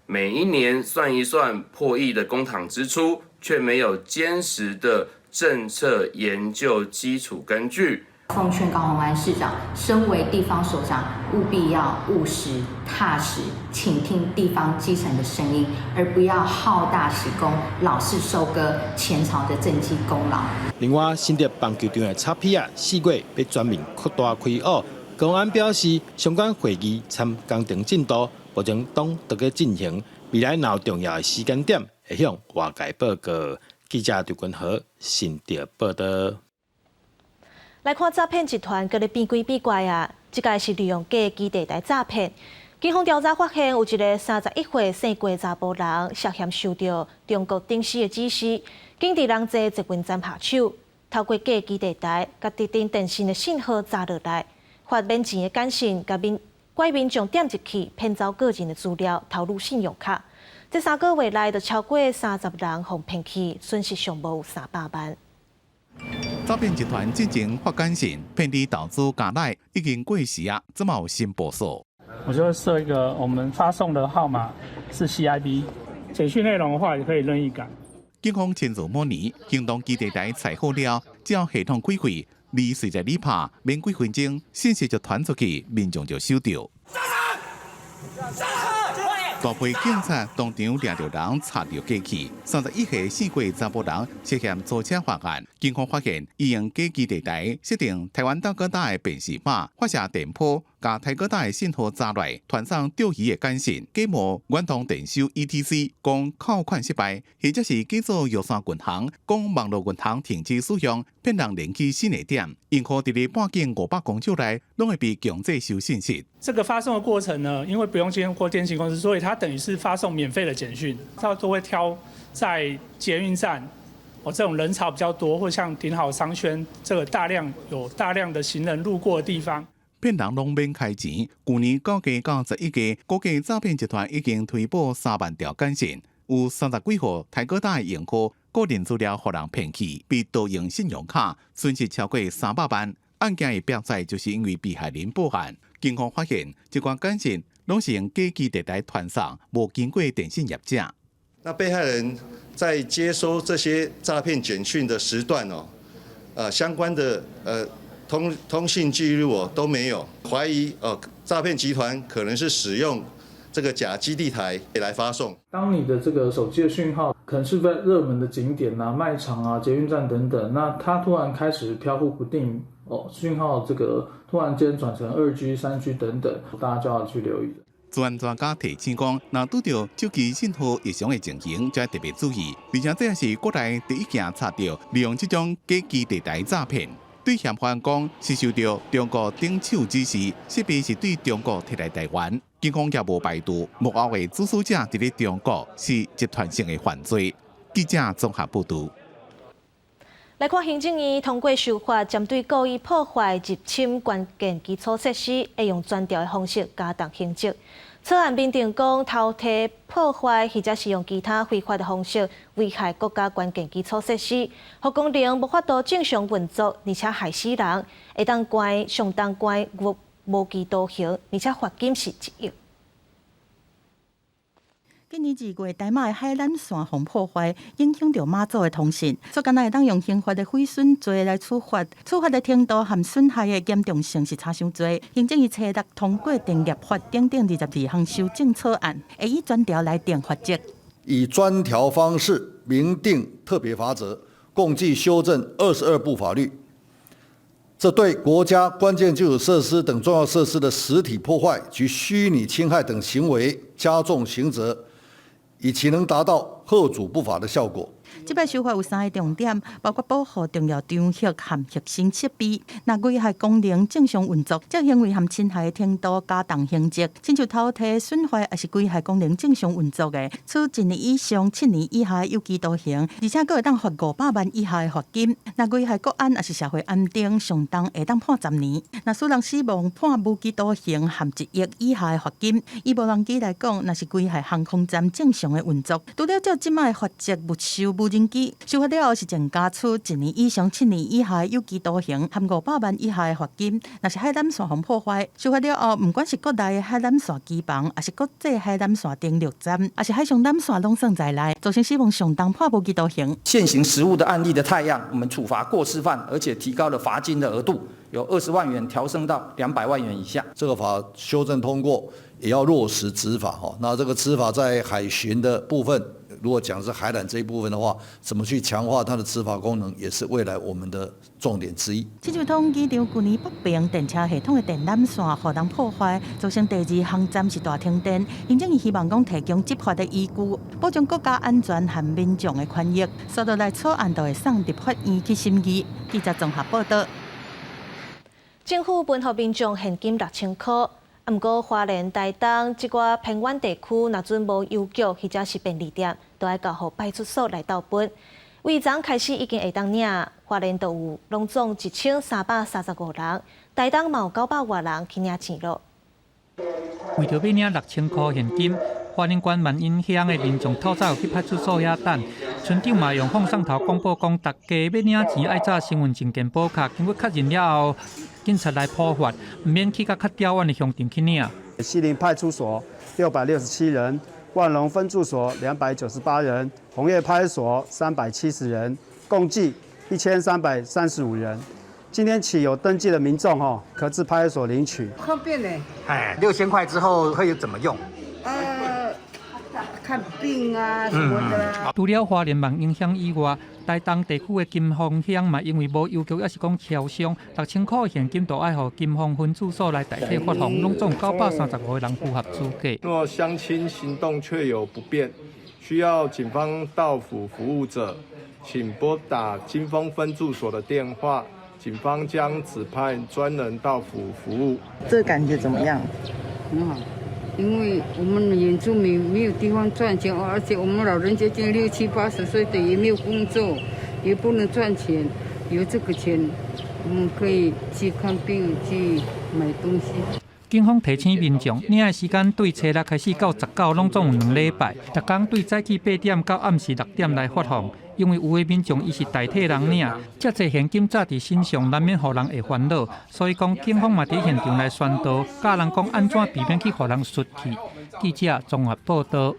每一年算一算破億的公帑支出，卻沒有堅實的政策研究基礎根據。奉勸高虹安市長，身為地方首長，務必要務實踏實，傾聽地方基層的聲音，而不要好大喜功，老是收割前朝的政績功勞。另外，新竹棒球場的草皮仔4月欲全面擴大開挖，高虹安表示，相關會議參工程進度目前攏佇咧進行，未來若有重要的時間點，會向外界報告。記者劉君和新竹報導。來看詐騙集團閣咧變鬼變怪啊！這擺是利用假基地台詐騙。警方調查發現，有一个31歲姓郭查埔人涉嫌受著中國頂司的指示，緊佇人濟捷運站下手，透過假基地台，共特定電信的信號閘落來，發免錢的簡訊，共民拐民眾點入去，騙走個人的資料，偷擄信用卡。這3個月內就超過30人予騙去，損失上無有300萬。詐騙集團進前發簡訊騙你投資加奶，已經過時啊，這馬有新部署。我就設一個，我們發送的號碼是 CIB，簡訊內容的話也可以任意改。警方親自模擬行動基地台採好了，只要系統開會，你隨在你拍，免幾分鐘，信息就傳出去，民眾就收著。大批警察當場掠著人查著機器，31歲姓郭查埔人涉嫌租車犯案。警方發現，伊用假基地台設定台灣大哥大的辨識碼，發射電波，共大哥大的信號閘來，傳送釣魚的簡訊，假冒遠通電收 ETC，講扣款失敗，或者是假做玉山銀行，講網路銀行停止使用，騙人連去新的點，用戶佇咧半徑500公尺內，攏會被強制收信息。這個發送的過程呢，因為不用經過電信公司，所以它等於是發送免費的簡訊，它都會挑在捷運站，哦，這種人潮比較多，或像頂好商圈這個大量有大量的行人路過的地方。騙人攏免開錢，舊年9月到11月，估計詐騙集團已經推播3萬條簡訊，有30幾戶大哥大的用戶個人資料予人騙去，被盜用信用卡，損失超過300萬。案件會變載，就是因為被害人報案，警方發現這款簡訊攏是用假基地台傳送，無經過電信業者。那被害人在接收這些詐騙簡訊的時段哦，相關的通信記錄哦都沒有，懷疑哦詐騙集團可能是使用這個假基地台來發送。當你的這個手機的訊號可能是在熱門的景點啊、賣場啊、捷運站等等，那它突然開始飄忽不定。哦，訊號這個突然間轉成2G、3G 等等，大家就要去留意。資安專家提醒講，若拄著手機信號異常的情形，就要特別注意。而且這也是國內第一件查著利用這種假基地台詐騙。對嫌犯講是受著中國頂手指示，設備是對中國提來台灣。警方也無排除幕後的主使者佇咧中國是集團性的犯罪。記者綜合報導。來看行政院通過修法，針對故意破壞入侵關鍵基礎設施，會用專條的方式加重刑責。草案明定講，偷提破壞或者是用其他非法的方式危害國家關鍵基礎設施，予功能無法度正常運作，而且害死人，會當關相當關無無期徒刑，而且罰金是1億。今年2月，台馬的海纜線予破壞，影響著馬祖的通訊。所以，敢若會當用刑法的毀損罪來處罰，處罰的程度和損害的嚴重性是差傷濟。行政院初六通過電業法等等22項修正草案，會以專條來定罰則。以專條方式明定特別罰則，共計修正22部法律。這對國家關鍵基礎設施等重要設施的實體破壞及虛擬侵害等行為加重刑責。以期能達到嚇阻不法的效果。這擺修法有三個重點，包括保護重要場域和核心設備，若危害功能正常運作，這行為和侵害的程度加重刑責。親像偷提損壞抑是危害功能正常運作的，處一年以上7年以下有期徒刑，而且閣會當罰500萬以下的罰金。若危害國安抑是社會安定，上重會當判10年。若使人死亡，判無期徒刑和1億以下的罰金。以無人機來講，若是危害航空站正常的運作，除了照這擺的罰則沒收無人機，修法了後是增加處一年以上7年以下有期徒刑和500萬以下的罰金。若是海纜線予破壞，修法了後，毋管是國內的海纜線機房，抑是國際海纜線登陸站，抑是海上纜線，攏算在內，造成死亡上重判無期徒刑。現行實務的案例的態樣，我們處罰過失犯，而且提高了罰金的額度，由20萬元調升到200萬元以下。這個法修正通過，也要落實執法哈。那這個執法在海巡的部分，如果講是海纜這一部分的話，怎麼去強化它的執法功能，也是未來我們的重點之一。親像統機場舊年北平電車系統的電纜線予人破壞，造成第二航站是大停電。行政院希望講提供執法的依據，保障國家安全和民眾的權益。紲落來草案就會送立法院去審議。記者綜合報道。政府分予民眾現金6000箍。毋過花蓮、台東這寡偏遠地區，若準無郵局或者是便利店，都愛交予派出所來鬥分。為昨開始已經會當領，花蓮就有攏總1335人，台東嘛有900外人去領錢囉。為著欲領6000箍現金，花蓮縣萬英鄉的民眾透早去派出所遐等，村長嘛用放送頭廣播講，大家欲領錢愛紮身份證件簿卡，經過確認了後，警察來補發，毋免去到較遙遠的鄉鎮去領。西寧派出所667人，萬隆分駐所298人，紅葉派出所370人，共計1335人。今天起有登記的民眾吼，可至派出所領取。方便呢。哎，6000塊之後可以怎麼用？看病啊什麼的。除了花蓮萬英鄉以外，台東地區的金峰鄉嘛，因為無郵局，抑是講超商，6000箍現金都愛予金峰分駐所來代替發放，攏總935個人符合資格。若鄉親行動確有不便，需要警方到府服務者，請撥打金峰分駐所的電話，警方將指派專人到府服務。這個感覺怎麼樣？很好。因為我們原住民沒有地方賺錢，而且我們老人家經六七八十歲的也沒有工作，也不能賺錢。有這個錢，我們可以去看病，去買東西。警方提醒民眾，領的時間對初六開始到19，攏總有2禮拜。逐工對早起8點到暗時6點來發放。因為有的民眾伊是代替人領，遮濟現金紮佇身上，難免予人會煩惱。所以講，警方嘛佇現場來宣導，教人講按怎避免去予人術去。記者綜合報道。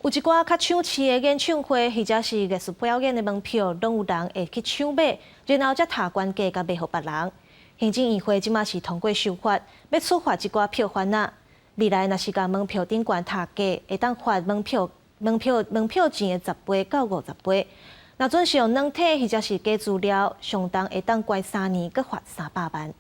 有一寡較搶市的演唱會或者是藝術表演的門票，攏有人會去搶買，然後才抬懸價共賣予別人。行政院會這馬是通過修法，欲處罰這寡票販仔。未來若是共門票頂懸抬價，會當罰門票錢的10倍到50倍。若準是用軟體或者是假資料，上重會當關3年，閣罰300萬。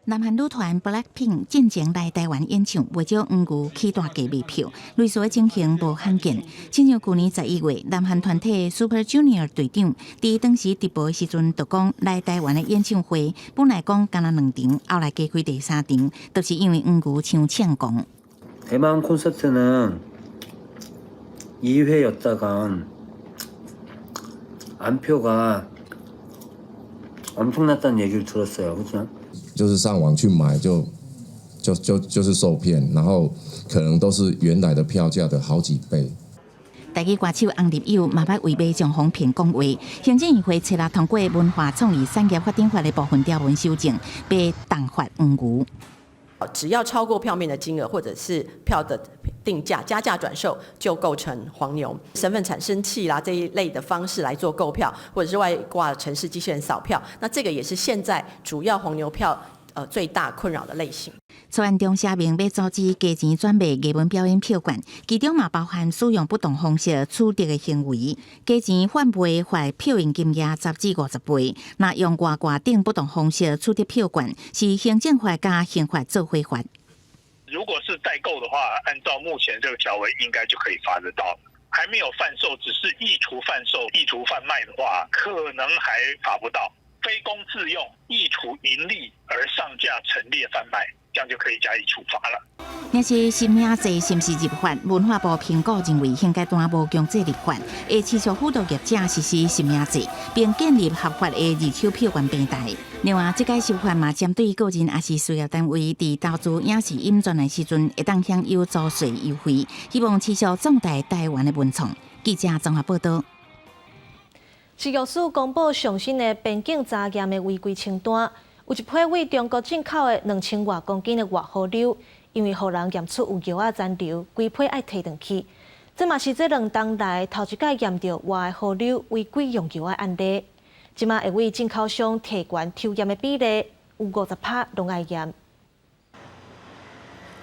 南韓女團 BLACKPINK 進前來台灣演唱，袂少黃牛起大價賣票，類似的情形無罕見。親像舊年11月，南韓團體 Super Junior 隊長佇當時直播的時陣，就講來台灣的演唱會本來講干焦兩場，後來加開第三場，就是因為黃牛傷搶狂。 대만 콘서트는 2회였다가 암표가 엄청났다는 얘기를 들었어요. 그죠? 就是上網去買就就是受騙，然後可能都是原來的票價的好幾倍。台語歌手翁立友嘛捌為馬將予騙講話，行政院會初六通過文化創意產業發展法的部分條文修正，欲重罰黃牛。只要超過票面的金額，或者是票的定價加價轉售，就構成黃牛。身份產生器啦這一類的方式來做購票，或者是外掛程式機器人掃票，那這個也是現在主要黃牛票最大困擾的類型。草案中寫明欲阻止加錢轉賣藝文表演票券，其中嘛包含使用不當方式取得的行為，加錢販賣罰票面金額10至50倍。若用外掛等不當方式取得票券，是行政罰佮刑罰做伙罰。如果是代購的話，按照目前這個條文，應該就可以罰得到。還沒有販售，只是意圖販售、意圖販賣的話，可能還罰不到。非供自用、意圖營利而上架陳列販賣，這樣就可以加以處罰了。若是實名制是毋是入法？文化部評估認為現階段無強制立法，會持續輔導業者實施實名制，並建立合法的二手票券平台。另外，這屆修法嘛，針對個人抑是事業單位佇投資影視音專案時陣，會當享有租稅優惠，希望持續壯大台灣的文創。記者綜合報道。食藥署公布上新的邊境查驗的違規清單，有一批對中國進口的2000外公斤的活荷柳，因為予人驗出有藥仔殘留，規批愛提轉去。這嘛是這兩冬來頭一擺驗著活的荷柳違規用藥的案例。這馬會對進口商提懸抽驗的比例有50%攏愛驗。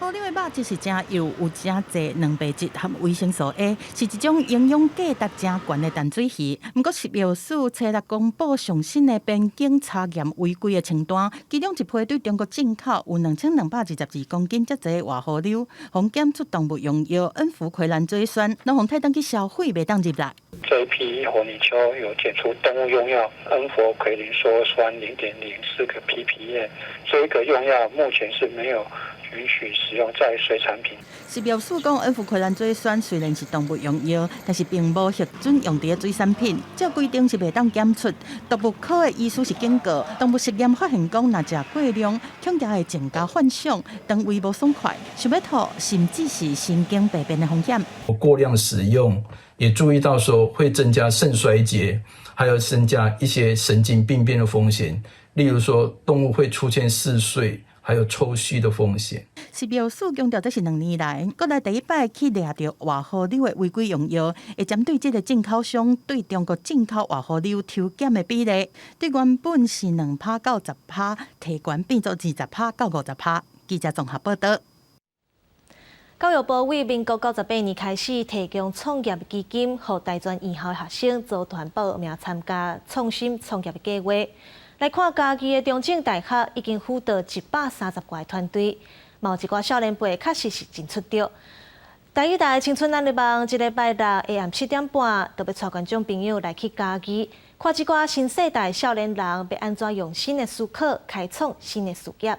荷柳的肉質是誠幼，有誠濟蛋白質和維生素 A，是一種營養價值誠懸的淡水魚。毋過食藥署初六公布上新的邊境查驗違規的清單，其中一批對中國進口有2222公斤遮濟活荷柳，予檢出動物用藥恩福奎蘭水酸，攏予提轉去銷毀，袂當入來。這一批活泥鰍有檢出動物用藥恩佛奎林羧酸0.04個 ppm，這個用藥目前是沒有允許使用在水產品。食藥署講，恩福奎蘭水酸雖然是動物用藥，但是並無核准用佇水產品。照規定是袂當檢出。動物科的醫師是警告，動物實驗發現講，若食過量，恐驚會增加幻想、腸胃無爽快、想欲吐，甚至是神經病變的風險。過量使用，也注意到說會增加腎衰竭，還有增加一些神經病變的風險，例如說動物會出現嗜睡，還有抽搐的風險。食藥署強調，這是2年來國內第一擺去掠著活荷柳的違規用藥，會針對這個進口商對中國進口活荷柳抽檢的比例，對原本是2%到10%，提懸變做20%到50%。記者綜合報道。教育部對民國98年開始提供創業基金，予大專院校學生組團報名參加創新創業的計劃。來看嘉義的中正大學已經輔導130外個團隊，嘛有一寡少年輩確實是真出著。台語台青春咱的夢，這禮拜六下暗7點半，就欲帶觀眾朋友來去嘉義，看這寡新世代少年人欲按怎用新的思考，開創新的事業。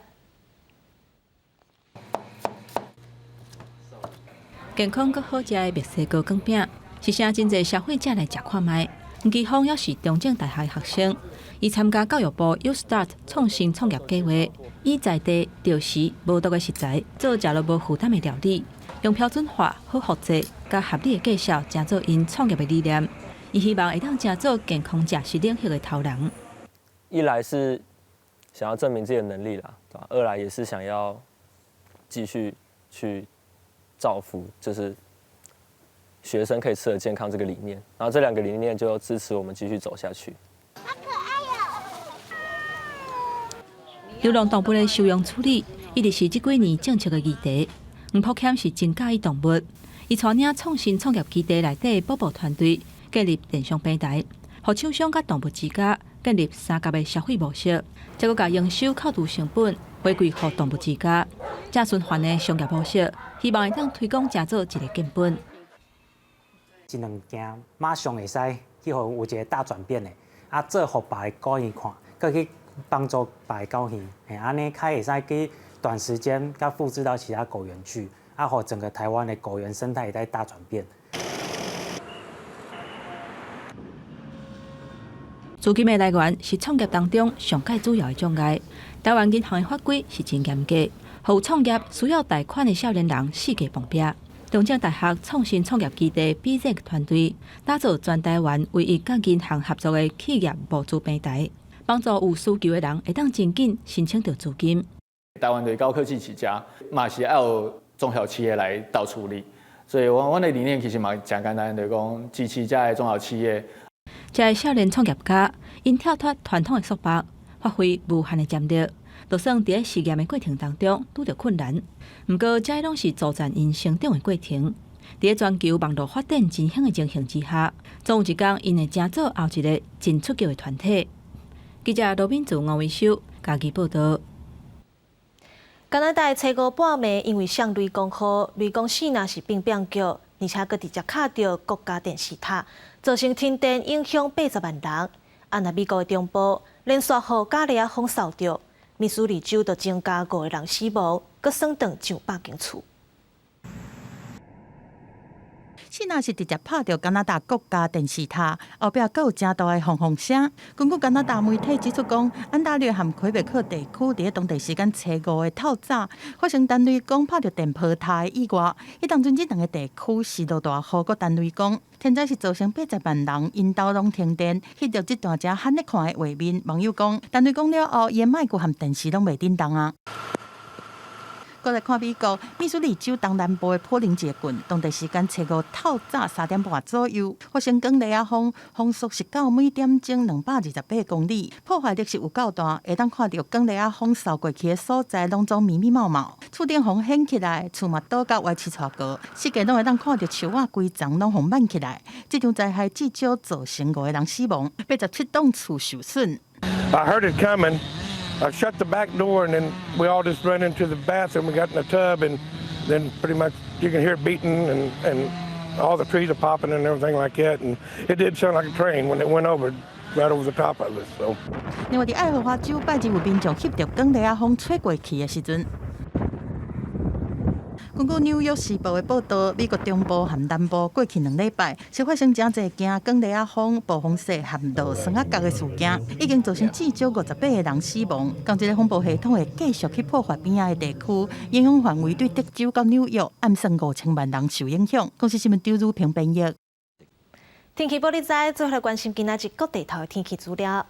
健康閣好食的墨西哥卷餅，是啥真濟消費者來食看覓。吳基峰也是中正大學學生，伊參加教育部 YouStart 創新創業計劃，以在地、著時、無毒的食材做食落無負擔的料理，用標準化、好複製、佮合理的介紹，成做𪜶創業的理念。伊希望會當成做健康食食領域的頭人。一來是想要證明自己的能力啦，對吧？二來也是想要繼續去造福，就是學生可以吃得健康這個理念，然後這兩個理念就支持我們繼續走下去。好可愛喲！流浪動物的收容處理，一直是這幾年政策的議題。吳福謙是真佮意動物，伊帶領創新創業基地內底寶寶團隊建立電商平台，予廠商佮動物之家建立三合的消費模式，再閣共營收扣除成本，回饋予動物之家，正循環的商業模式，希望會當推廣成做一个見本。這兩件馬上會使去予有一个大轉變的，啊，做予別个狗園看，閣去幫助別个狗園，嘿，按呢較會使去短時間佮複製到其他狗園去，啊，予整個台灣的狗園生態會使大轉變。資金的來源是創業當中上蓋主要的障礙。台灣銀行的法規是真嚴格，予創業需要貸款的少年人四界碰壁。中正大學創新創業基地 BZEC 團隊打造全台灣唯一佮銀行合作的企業募資平台，幫助有需求的人會當真緊申請著資金。台灣的高科技起家，嘛是愛有中小企業來鬥處理，所以阮的理念其實嘛誠簡單，就是講支持遮的中小企業。這个少年創業家，𪜶跳脫傳統的束縛，發揮無限的潛力。就算佇咧實驗的過程當中拄著困難，毋過這攏是造就𪜶成長的過程。佇咧全球網路發展真興的情形之下，總有一天𪜶會成做後一个真出格的團體。記者羅敏祖、吳維修家己報導。加拿大初五半暝，因為雙雷公雨，雷公死若是變變叫，而且閣直接敲著國家電視塔，造成停電，影響80萬人。啊，若美國的中部連續予加雷仔風掃著，密蘇里州就增加五個人死亡，閣損斷上百間厝。死若是直接拍著加拿大國家電視塔，後壁閣有誠大的轟轟聲。根據加拿大媒體指出講，安大略和魁北克地區佇咧當地時間初五的透早，發生電雷公拍著電波塔的意外。彼當陣這兩个地區是落大雨，閣電雷公，現在是造成80萬人𪜶兜攏停電。翕著這段誠罕咧看的畫面，網友講，電雷公了後，伊的麥克和電視攏袂振動啊。閣來看美國密蘇里州東南部的普林傑郡，當地時間初五透早3點半左右，發生捲螺仔風，風速是到每點鐘228公里，破壞力是有夠大，會當看著捲螺仔風掃過去的所在，攏總密密茂茂，厝頂予掀起來，厝嘛倒甲歪七斜高，四界攏會當看著樹仔規叢攏予挽起來。這場災害至少造成五個人死亡，87棟厝受損。 I heard it coming. I shut the back door and then we all just run into the bathroom. We got in the tub and then pretty much you can hear it beating and all the trees are popping and everything like that. And it did sound like a train when it went over right over the top of us. So. 另外，佇愛荷華州拜日有民眾翕著捲螺仔風吹過去的時陣。根據紐約時報的報導，美國中部和南部過去兩禮拜是發生誠濟件捲螺仔風、暴風雪和落霜仔角的事件，已經造成至少58個人死亡。仝這个風暴系統會繼續去破壞邊仔的地區，影響範圍對德州到紐約，按算5000萬人受影響。公視新聞張如平編譯。天氣報你知，最後來關心今仔日各地頭的天氣資料。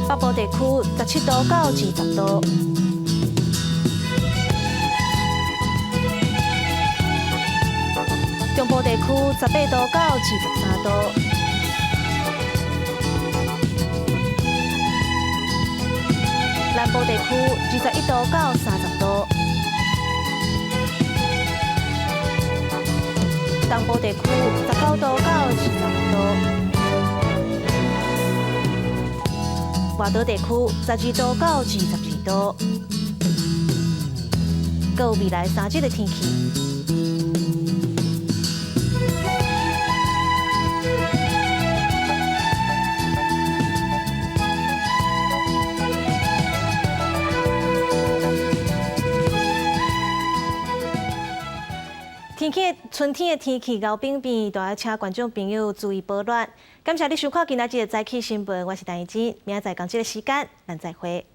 北部地區17度到20度，中部地區18度到23度，南部地區21度到30度，東部地區19度到25度。外島地區12度到22度，閣有未來3日的天氣。天氣春天的天氣𠢕變變，都愛請觀眾朋友注意保暖。感謝你收看今仔日的早起新聞，我是陳怡之，明仔載仝這个時間，咱再會。